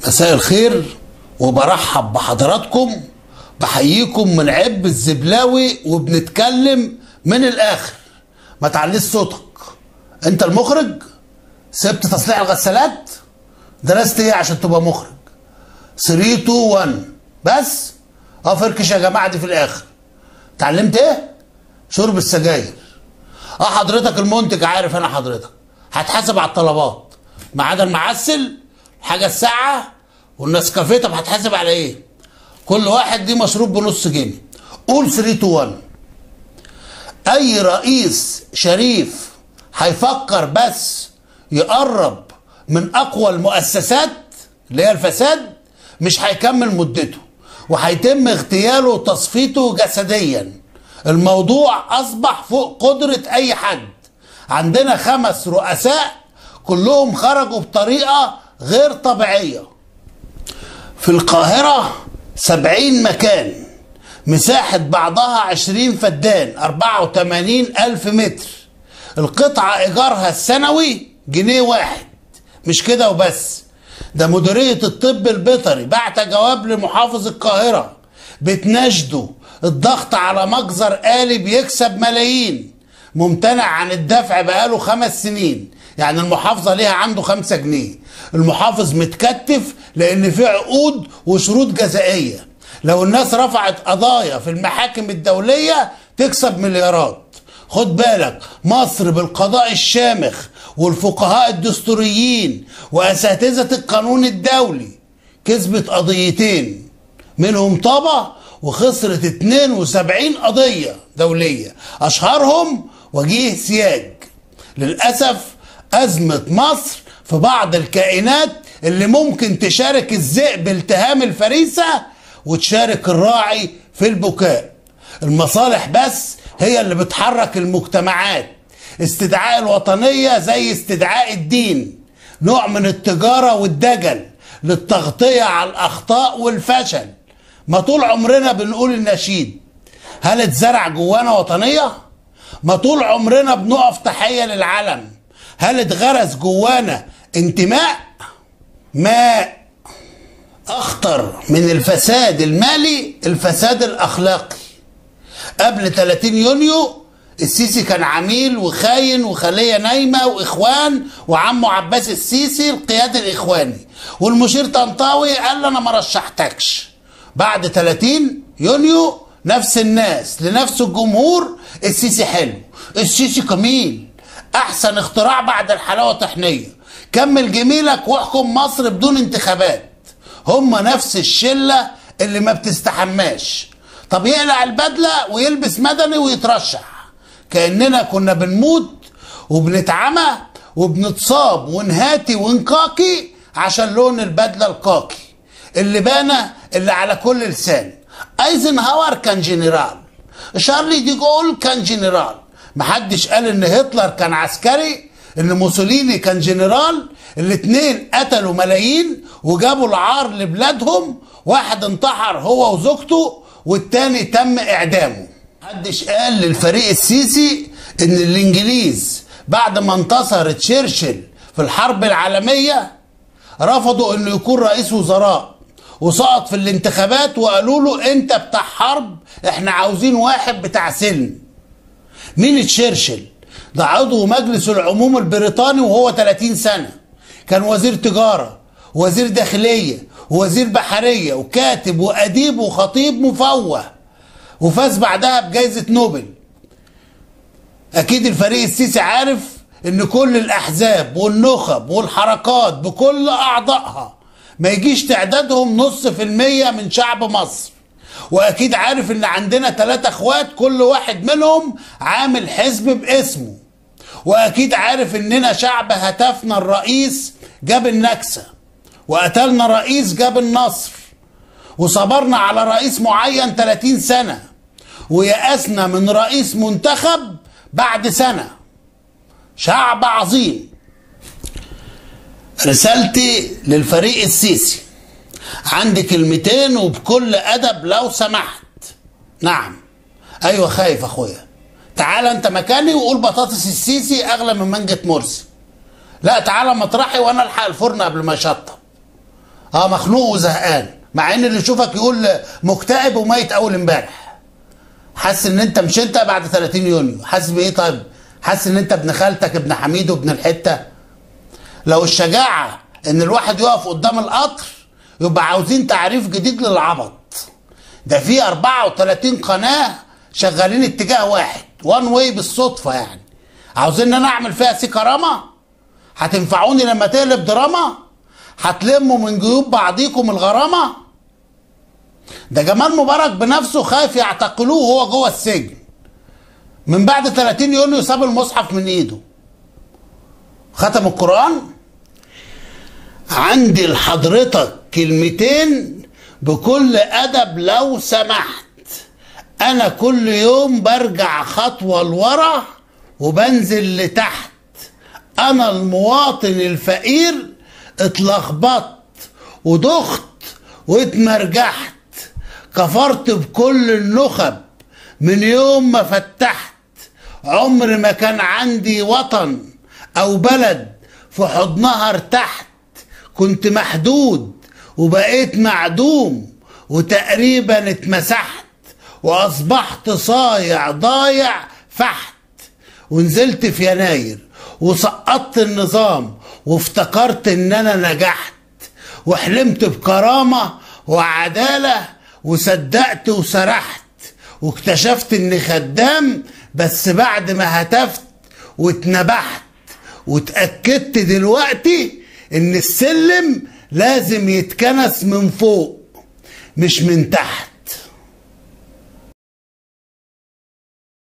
مساء الخير، وبرحب بحضراتكم، بحييكم من عب الزبلاوي، وبنتكلم من الاخر. ما تعليش صوتك، انت المخرج؟ سبت تصليح الغسالات؟ درست ايه عشان تبقى مخرج؟ 3 2 1 بس. فركش يا جماعة دي في الاخر. اتعلمت ايه؟ شرب السجاير. حضرتك المنتج، عارف انا حضرتك هتحاسب على الطلبات ما عدا المعسل، الحاجة الساعة والنسكافيه. طب هتحاسب على ايه؟ كل واحد دي مشروب بنص جنيه. قول 3 2 1. اي رئيس شريف هيفكر بس يقرب من اقوى المؤسسات اللي هي الفساد مش هيكمل مدته، وهيتم اغتياله وتصفيته جسديا. الموضوع اصبح فوق قدرة اي حد. عندنا 5 رؤساء كلهم خرجوا بطريقة غير طبيعية. في القاهرة 70 مكان، مساحة بعضها 20 فدان، 84,000 متر. القطعة إيجارها السنوي جنيه واحد. مش كده وبس، ده مديرية الطب البيطري بعت جواب لمحافظ القاهرة بتناشده الضغط على مجزر آلي بيكسب ملايين، ممتنع عن الدفع بقاله 5 سنين. يعني المحافظة ليها عنده 5 جنيه. المحافظ متكتف لأن في عقود وشروط جزائية. لو الناس رفعت قضايا في المحاكم الدولية تكسب مليارات. خد بالك، مصر بالقضاء الشامخ والفقهاء الدستوريين وأساتذة القانون الدولي كسبت قضيتين منهم طابة، وخسرت 72 قضية دولية أشهرهم وجيه سياج. للأسف أزمة مصر في بعض الكائنات اللي ممكن تشارك الذئب التهام الفريسة وتشارك الراعي في البكاء. المصالح بس هي اللي بتحرك المجتمعات. استدعاء الوطنية زي استدعاء الدين، نوع من التجارة والدجل للتغطية على الأخطاء والفشل. ما طول عمرنا بنقول النشيد، هل اتزرع جوانا وطنية؟ ما طول عمرنا بنقف تحية للعلم، هل اتغرس جوانا انتماء؟ ما أخطر من الفساد المالي الفساد الأخلاقي. قبل 30 يونيو السيسي كان عميل وخاين وخلية نايمة وإخوان، وعمه عباس السيسي القيادي الإخواني، والمشير طنطاوي قال له أنا ما رشحتكش. بعد 30 يونيو نفس الناس لنفس الجمهور، السيسي حلو، السيسي جميل، أحسن اختراع بعد الحلاوة طحنية، كمل جميلك واحكم مصر بدون انتخابات. هم نفس الشلة اللي ما بتستحماش. طب يقلع البدلة ويلبس مدني ويترشح، كأننا كنا بنموت وبنتعمى وبنتصاب ونهاتي ونقاكي عشان لون البدلة القاكي اللي بانة اللي على كل لسان. ايزنهاور كان جنرال، شارلي دي جول كان جنرال، محدش قال ان هتلر كان عسكري، ان موسوليني كان جنرال. الاتنين قتلوا ملايين وجابوا العار لبلادهم، واحد انتحر هو وزوجته والتاني تم اعدامه. محدش قال للفريق السيسي ان الانجليز بعد ما انتصر تشرشل في الحرب العالمية رفضوا انه يكون رئيس وزراء، وسقط في الانتخابات وقالوا له انت بتاع حرب، احنا عاوزين واحد بتاع سلم. مين تشرشل؟ ده عضو مجلس العموم البريطاني وهو 30 سنة، كان وزير تجارة ووزير داخلية ووزير بحرية وكاتب وأديب وخطيب مفوه، وفاز بعدها بجائزة نوبل. أكيد الفريق السيسي عارف إن كل الأحزاب والنخب والحركات بكل أعضائها ما يجيش تعدادهم 0.5% من شعب مصر، وأكيد عارف إن عندنا 3 إخوات كل واحد منهم عامل حزب باسمه، وأكيد عارف إننا شعب هتفنا الرئيس جاب النكسة، وقتلنا رئيس جاب النصر، وصبرنا على رئيس معين 30 سنة، ويأسنا من رئيس منتخب بعد سنة. شعب عظيم. رسالتي للفريق السيسي، عندي كلمتين وبكل أدب لو سمحت. نعم، أيوة خايف أخويا، تعال أنت مكاني وقول بطاطس السيسي أغلى من منجة مرسي. لا تعال مطرحي وأنا ألحق الفرن قبل ما يشطب. مخنوق وزهقان، مع ان اللي يشوفك يقول مكتئب وميت اول امبارح. حاسس ان انت مش انت بعد 30 يونيو، حاسس بايه طيب؟ حاسس ان انت ابن خالتك ابن حميد وابن الحتة؟ لو الشجاعة ان الواحد يقف قدام القطر يبقى عاوزين تعريف جديد للعبط. ده في 34 قناة شغالين اتجاه واحد، one way بالصدفة يعني. عاوزين ان انا اعمل فيها سي كرامة؟ هتنفعوني لما تقلب دراما؟ هتلموا من جيوب بعضيكم الغرامة؟ ده جمال مبارك بنفسه خايف يعتقلوه وهو جوه السجن. من بعد 30 يونيو ساب المصحف من ايده، ختم القرآن. عندي لحضرتك كلمتين بكل أدب لو سمحت. أنا كل يوم برجع خطوة لورا وبنزل لتحت. أنا المواطن الفقير اتلخبطت ودخت واتمرجحت، كفرت بكل النخب من يوم ما فتحت. عمر ما كان عندي وطن أو بلد في حضنها ارتحت. كنت محدود وبقيت معدوم وتقريبا اتمسحت، وأصبحت صايع ضايع فحت. ونزلت في يناير وسقطت النظام وافتكرت ان انا نجحت، وحلمت بكرامة وعدالة وصدقت وسرحت، واكتشفت اني خدام بس بعد ما هتفت واتنبحت. واتأكدت دلوقتي ان السلم لازم يتكنس من فوق مش من تحت.